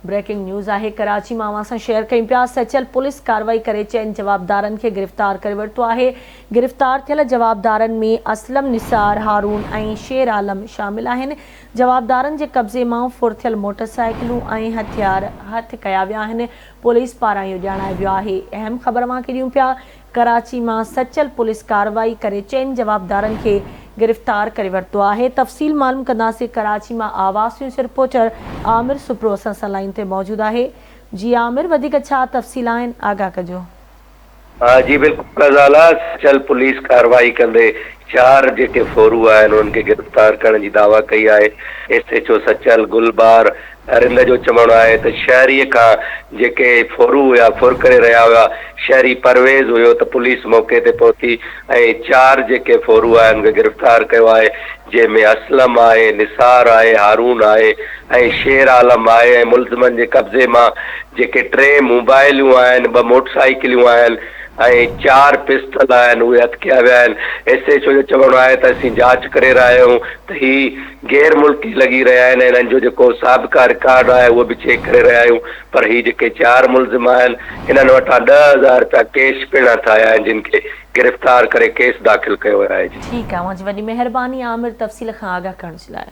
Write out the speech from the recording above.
Breaking news آهي ڪراچي مان اوهان سان شيئر ڪيون پيا سچل پوليس ڪارروائي ڪري چئن جوابدارن کي گرفتار ڪري ورتو آهي گرفتار ٿيل جوابدارن ۾ اسلم نثار، هارون ۽ شير عالم شامل آهن جوابدارن جي قبضي مان ڦر ٿيل موٽر سائيڪلون ۽ هٿيار هٿ ڪيا ويا آهن پوليس پاران اهو ڄاڻايو ويو آهي اهم خبر اوهان کي ڏيون پيا ڪراچي مان سچل پوليس ڪارروائي ڪري چئن جوابدارن کي گرفتار ڪري ورتو آهي تفصيل معلوم ڪنداسين ڪراچي مان آواز نيوز رپورٽر عامر سپرو اسان سان لائين تي موجود آهي جي عامر وڌيڪ ڇا تفصيل آهن آگاهه ڪجو. جي بلڪل غزالا سچل پوليس ڪارروائي ڪندي چار جيڪي ڦورو آهن انهن کي گرفتار ڪرڻ جي دعويٰ ڪئي آهي S H O Sachal Gul Bahar Rind جو چوڻ آهي ته شهري کان جيڪي ڦورو هيا ڦر ڪري رهيا هيا، شهري پرويز هيو ته پوليس موقعي تي پهتي ۽ چار جيڪي ڦورو آهن ان کي گرفتار ڪيو آهي جنهن ۾ اسلم آهي، نثار آهي، هارون آهي ۽ شير عالم آهي ۽ ملزمن جي قبضي مان جيڪي ٽي موبائليون آهن، ٻه موٽرسائيڪليون آهن ۽ چار پسٽل آهن اهي هٿ ڪيا ويا آهن. ايس ايڇ او جو چوڻ آهي ته اسين جاچ ڪري رهيا آهيون ته هي غير ملڪي لڳي رهيا آهن ۽ انهن جو جيڪو سابقه رڪارڊ آهي اهو به چيڪ ڪري رهيا آهيون پر هي جيڪي چار ملزم آهن انهن وٽان 10,000 رپيا ڪيش پڻ هٿ آيا آهن جن کي گرفتار ڪري ڪيس داخل ڪيو ويو آهي جي. ٺيڪ آهي اوهان جي وڏي مهرباني عامر تفصيل کان آگاهه ڪرڻ جي لاء.